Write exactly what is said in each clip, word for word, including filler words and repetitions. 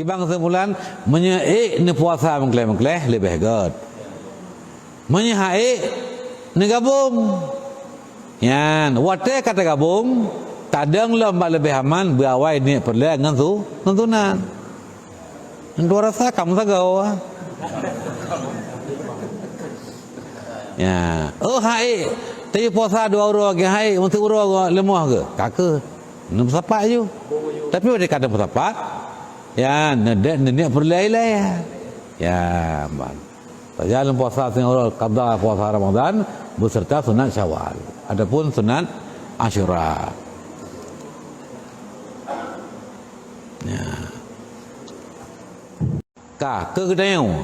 Bang kesimpulan, meunyoe ék neupuasa meukleh-meukleh leubeh gét. Meunyoe han ék, neugabong. Nyan, watée ka tagabong, tadong lom bak leubeh aman beuawai niet peureulée ngon su-, ngon sunat. Nyan dua rasa ka meusagoe. Ya, oh han ék, tapi puasa dua uroe lagée han ék, meuteuk uroe leumoh geuh. Ka keuh, neupeusapat ju. Tapi watée ka neupeusapat, ya, neudek neuniet peureulée ilée. Ya, ban. Sajan puasa singoh uroe qadha puasa Ramadan beserta sunat Syawal. Adapun sunat Asyura. Ya. Ka, keu geutanyoe,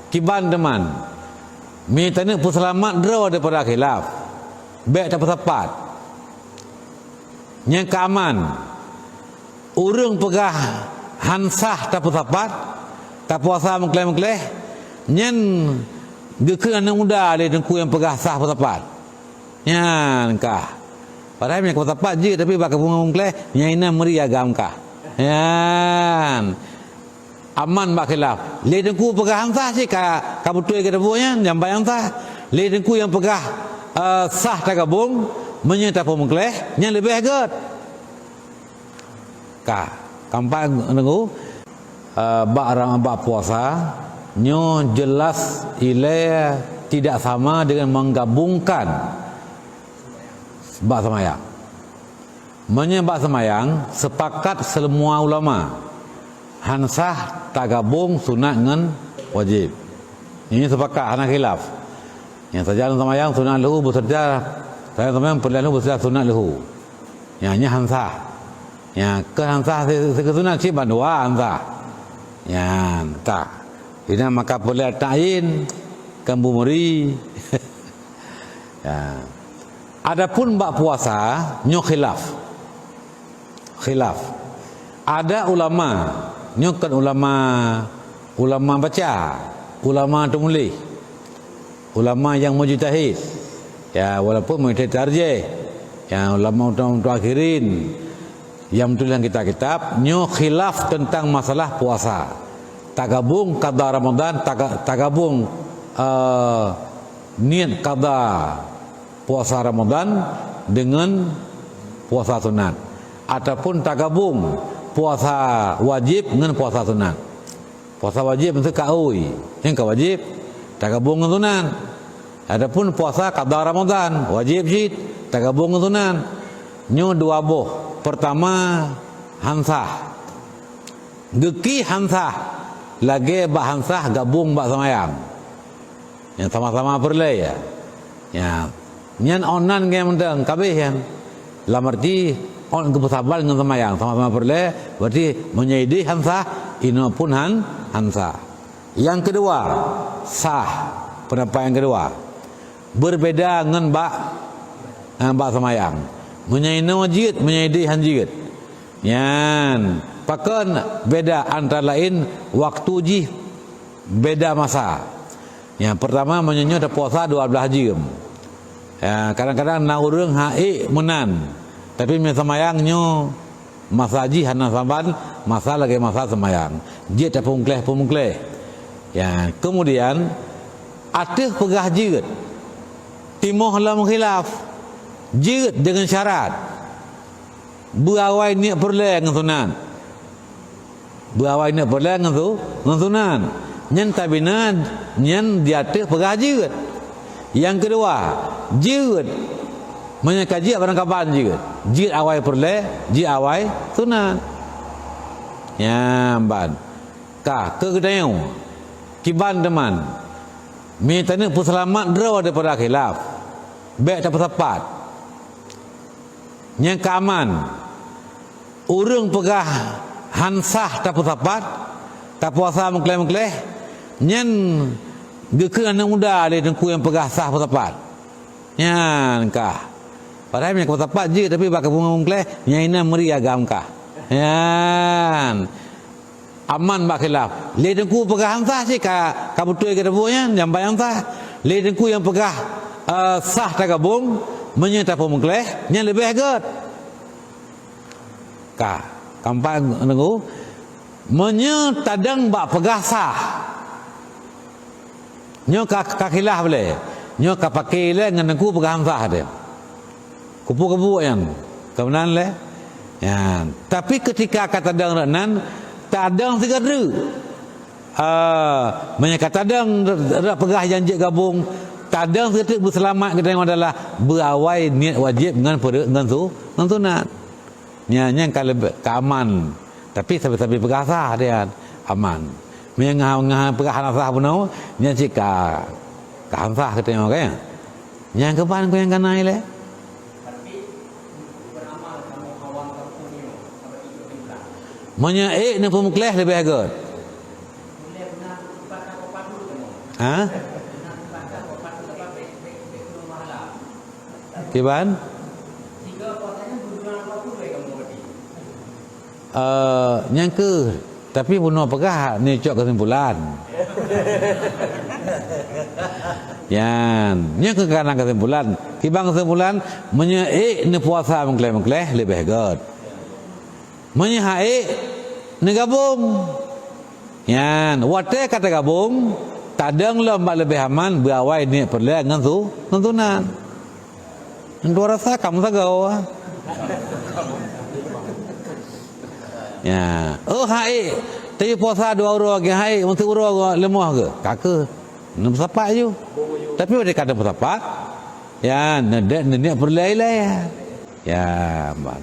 kiban teuma, meunyoe taneuk peuseulamat droe daripada khilaf, bék tapeusapat. Nyang ka aman, ureuëng peugah han sah tapeusapat, tapuasa meukleh-meukleh, nyan geukheun aneuëk muda lé teungku nyang peugah sah peusapat. Nyan kah. Padahai meunyoe tapeusapat jeuet, tapi bak kapeungong meukleh, nyan inan meuri agam kah. Nyan. Aman bak khilaf. Lé teungku peugah han sah cit ka, ka beutôi geutanyoe nyan, nyang ban han sah. Lé teungku nyang peugah, eh, sah tagabong, meunyoe tapeumeukleh, nyan leubeh gét. Ka, keumpat teungku, eh, bak ram-, bak puasa, nyoe jelas ilée tidak sama dengan menggabungkan bak seumayang. Meunyoe bak seumayang, sepakat seuleumoa ulama, han sah tagabong sunat ngon wajéb. Ini sepakat, hana khilaf. Nyang sajan seumayang sunat leuhu beuseutia, sajan seumayang peureulée leuhu beuseutia sunat leuhu. Nyang nyan han sah. Nyang keu han sah si-, sikeusunat cit bandua han sah. Nyan ka. Inan maka peureulée ta'yin, kan beumeuri. Ya. Adapun bak puasa, nyoe khilaf. Khilaf. Ada ulama, nyoe kon ulama, ulama baca, ulama teumuléh, ulama nyang mujtahid. Ya, walaupun mujtahid tarjih. Ya, ulama mutaakhirin. Nyang meutuléh lam kitab-kitab, nyoe khilaf teuntang masalah puasa. Tagabong qadha Ramadan, taga-, tagabong, eh, niet qadha puasa Ramadan deungon puasa sunat, ataupun tagabong puasa wajéb ngon puasa sunat. Puasa wajéb meusti ka ui, nyang ka wajéb, tagabong ngon sunat. Adapun puasa qadha Ramadan, wajéb cit, tagabong ngon sunat. Nyoe dua boh. Pertama, han sah. Geukheun han sah, lagée bak han sah gabong bak seumayang. Nyang sama-sama peureulée, ya. Ya. Nyan ôn nan nyang mantong, ka abéh nyan. Lam arti, ôn geupeusaban ngon seumayang, sama-sama peureulée, berarti meunyoe idéh han sah, inoe pun han, han sah. Nyang keudua, sah. Peundapat nyang keudua. Beubeda ngon bak, eh, bak seumayang. Meunyoe inoe jeuet, meunyoe idéh han jeuet. Nyan, pakon beda antara laén waktu jih beda masa. Nyang peurtama, meunyoe nyoe tapuasa dua blaih jeuem. Ya, kadang-kadang na ureuëng han ék meunan. Tapi meunyoe seumayang nyoe masa jih hana saban, masa lagée masa seumayang. Jeuet tapeumeukleh-peumeukleh. Ya, kemudian ateueh peugah jeuet. Timoh lom khilaf. Jeuet deungon syarat. Beuawai niet peureulée ngon sunat. Beuawai niet peureulée ngon su-, ngon sunat. Nyan tabina nyan di ateueh peugah jeuet. Nyang keudua, jeuet. Meunyoe ka jeuet barang kaban jeuet. Jeuet awai peureulée, jeuet awai sunat. Nyan ban. Ka, keu geutanyoe. Kiban teuma. Meunyoe taneuk peuseulamat droe daripada khilaf, bék tapeusapat. Nyang ka aman, ureuëng peugah han sah tapeusapat, tapuasa meukleh-meukleh, nyan geukheun aneuëk muda lé teungku nyang peugah sah peusapat. Nyan kah. Padahai meunyoe tapeusapat jeuet, tapi bak kapeumeukleh, nyan inan meuri agam kah. Nyan. Aman bak khilaf. Lé teungku peugah han sah cit ka, ka beutôi geutanyoe nyan, nyang ban han sah. Lé teungku nyang peugah, eh, sah tagabong, meunyoe tapeumeukleh, nyan leubeh gét. Ka, keumpat teungku, Meunyoe tadong bak peugah sah, nyoe ka, ka khilaf lé. Nyoe ka paké lé ngon Teungku peugah han sah teuh. Kupu-kupu nyan, keunan lé. Nyan. Tapi keutika ka tadong rot nan, tadong sigoe treuk. Ah, meunyoe ka tadong rot peugah nyang jeuet gabong, tadong sigoe treuk beuseulamat geutanyoe adalah beuawai niet wajéb ngon peureuet ngon su-, ngon sunat. Nyan, nyan ka leubeh, ka aman. Tapi sabe-sabe peugah sah dia aman. Meunyoe ngah, ngah peugah hana sah bunoe, nyan cit ka, ka han sah geutanyoe, kan? Nyan keuban ku nyang kana ilée. Meunyoe ék neupeumeukleh leubeh gét. Ha? Kiban? Eh, nyang keuh, tapi bunoe peugah neucok keusimpulan. Nyan, nyan keuh kana keusimpulan. Kiban keusimpulan, meunyoe ék neupuasa meukleh-meukleh leubeh gét. Meunyoe han ék, neugabong. Nyan, watée ka teugabong, tadong lom bak leubeh aman beuawai niet peureulée ngon su-, ngon sunat. Dua rasa ka meusagoe. Ya, oh han ék, tapi puasa dua uroe lagée han ék, meusti uroe leumoh geuh. Ka keuh, neupeusapat ju. Tapi watée ka neupeusapat, ya, neudek neuniet peureulée ilée. Ya, ban.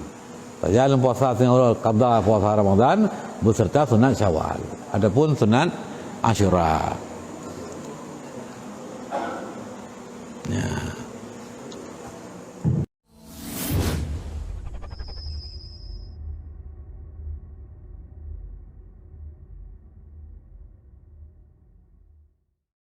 Tajak lom puasa singoh uroe qadha puasa Ramadan beserta sunat Syawal. Adapun sunat Asyura. Ya.